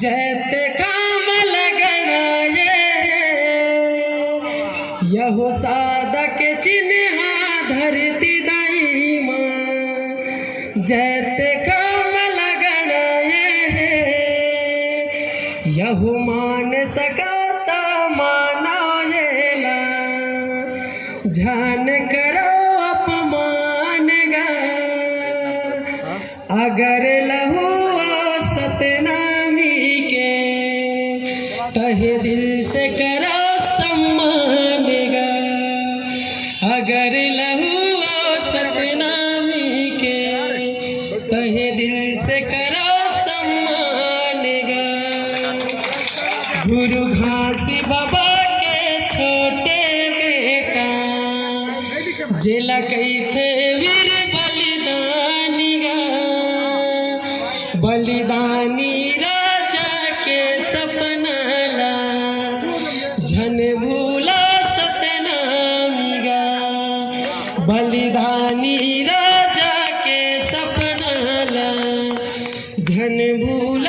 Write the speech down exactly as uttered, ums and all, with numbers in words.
जैते काम लगना ये, यहो सादा के चिन्हा धरती दाई माँ। जैते काम लगना ये, यहो मान सकता माना येला। झन करो अपमान गा, अगर लहू सतनामी के, तहे दिल से करो सम्मान गा। अगर लहू सतनामी के, तहे दिल से करो सम्मान गा। गुरु घासी बाबा के छोटे बेटा, जेला कहिथे वीर बलिदानी गा। बलिदानी राजा के सपना ला, झन भूला सतनामी गा। बलिदानी राजा के सपना ला, झन भूला